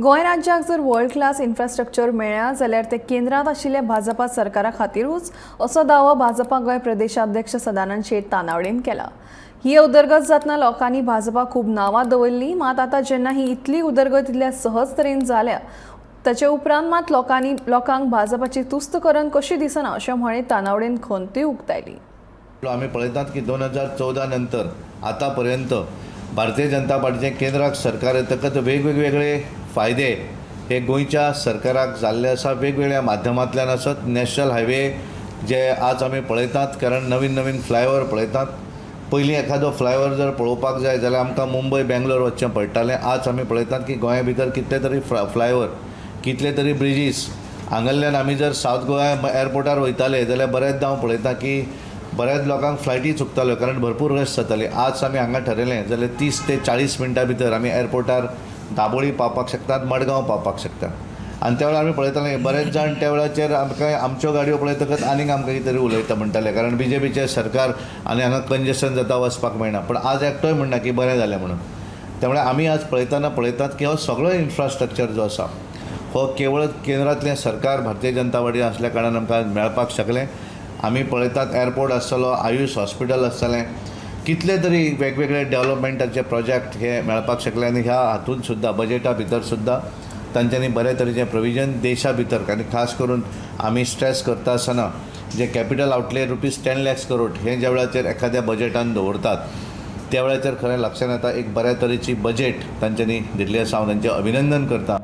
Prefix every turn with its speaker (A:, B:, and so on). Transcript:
A: गोंय राज्याक जर world class infrastructure मेळ्ळ्या जाल्यार ते केंद्रांत आशिल्ल्या भाजपा सरकारा खातीरूच, असो दावो भाजपा गोंय प्रदेशाध्यक्ष सदानंद शेट तानावडेन केला. ही उदरगत जातना लोकांनी भाजपा खूब नांवां दवरली, मात आतां जेन्ना ही इतली उदरगत इतल्या सहज तरेन जाल्या ताचे उपरांत मात लोकांनी लोकांक भाजपाची तुस्त करन कशी दिसना, अशें म्हणीत तानावडेन खंतूय उक्तायली.
B: आमी पळयतात की 2014 नंतर आतापर्यंत भारतीय जनता पार्टीचें केंद्राक सरकार येतकच वेगवेगळे फायदे हे गोंयच्या सरकाराक जाल्ले आसा, वेगवेगळ्या माध्यमांतल्यान आसत. नॅशनल हायवे जे आज आमी पळयतात, कारण नवीन नवीन फ्लायओवर पळयतात. पयलीं एखादो फ्लायओवर जर पळोवपाक जाय जाल्यार आमकां मुंबय, बेंगलोर वचचें पडटालें. आज आमी पळयतात की गोंया भितर कितले तरी फ्लायओवर, कितले तरी ब्रिजीस. हांगासरल्यान आमी जर सावथ गोवा एअरपोर्टार वयताले जाल्यार बरेचदां हांव पळयता की बऱ्याच लोकांक फ्लायटी चुकताल्यो, कारण भरपूर रश जाताली. आज आमी हांगा ठरयलें जाल्यार 30 ते 40 मिनटां भितर आमी एअरपोर्टार दाबोळी पावपाक शकतात, मडगांव पावपाक शकतात. आनी त्या वेळार आमी पळयताले, बरेच जाण त्या वेळाचेर आमकां आमच्यो गाडयो पळयतकच आनीक आमकां कितें तरी उलयता म्हणटाले, कारण बीजेपीचें सरकार आनी हांगा कंजेशन जाता, वचपाक मेळना. पण आज एकटोय म्हणना की बरें जालें म्हणून. त्यामुळे आमी आज पळयतना पळयतात की हो सगळो इन्फ्रास्ट्रक्चर जो आसा हो केवळ केंद्रांतलें सरकार भारतीय जनता पार्टी आसल्या कारणान आमकां मेळपाक शकलें. आमी पळयतात, एअरपोर्ट आसतलो, आयुष हॉस्पिटल आसतलें, कितले तरी वेगवेगळे डेवलपमेंटाचे प्रोजेक्ट हे मेळपाक शकले. आनी ह्या हातून सुद्दां, बजेटा भितर सुद्दां तांच्यांनी बऱ्या तरेचें प्रोविजन देशा भितर आनी खास करून आमी स्ट्रेस करता आसतना जे capital outlay ₹10 lakhs crore हे ज्या वेळाचेर एखाद्या बजेटान दवरतात, त्या वेळाचेर खरें लक्षांत येता, एक बऱ्या तरेची बजेट तांच्यांनी दिल्ली आसा. हांव तांचें अभिनंदन करता.